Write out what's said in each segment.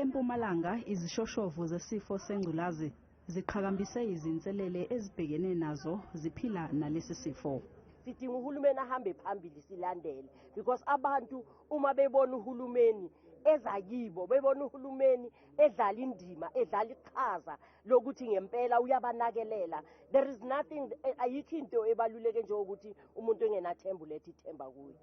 EMpumalanga, izishoshovu zesifo sengculazi ziqhakambise izinselele ezibhekene nazo ziphila nalesi sifo. Sidinga uhulumeni ahambe phambili, silandele, because abantu uma bebona uhulumeni eza kibo, bebona uhulumeni edlala indima, edlala iqhaza lokuthi ngempela uyabanakelela, there is nothing, ayikho into ebaluleke njengokuthi umuntu engenathemba uletha ithemba kuye.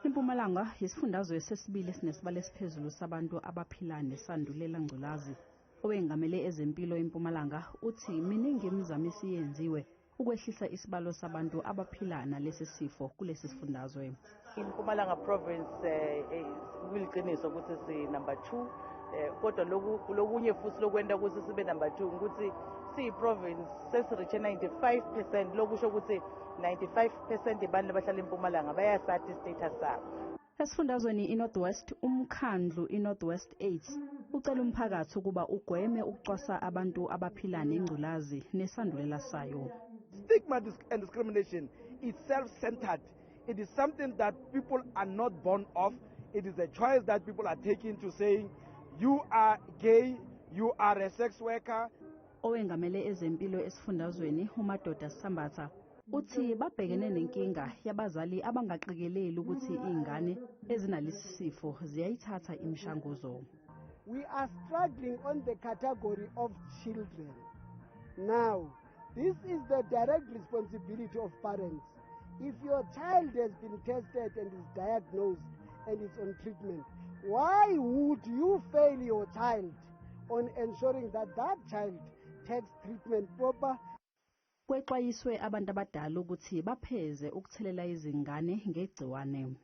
IMpumalanga yisifundazwe sesibili esinesibalo esiphezulu sabantu abaphila nesandulela ngculazi. Owengamele ezempilo eMpumalanga uthi miningi imizamo esiyenziwe ukwehlisa isibalo sabantu abaphila nalesi sifo kulesi sifundazwe. IMpumalanga province, kuliqiniso ukuthi si number 2, kodwa lokunye futhi lokwenta ukuthi sibe number 2 ukuthi siyi-province sesi-reach 95%, lokusho ukuthi 95% abantu abahlala eMpumalanga bayasathi status sabo. Esifundazweni iNorth West, umkhandlu iNorth West AIDS ucela umphakathi ukuba ugweme ukucwasa abantu abaphila nengculazi nesandulela sayo. Stigma and discrimination is self-centered. It is something that people are not born of. It is a choice that people are taking to saying, you are gay, you are a sex worker. Owengamele ezempilo esifundazweni, uMadoda Sambatha, uthi babhekene nenkinga yabazali abangaqikeleli ukuthi izingane ezinalesi sifo ziyayithatha imishanguzo. We are struggling on the category of children. Now, this is the direct responsibility of parents. If your child has been tested and is diagnosed and is on treatment, why would you fail your child on ensuring that that child takes treatment proper? Kwexwayiswe abantu abadala ukuthi bapheze ukuthelela izingane ngegciwane.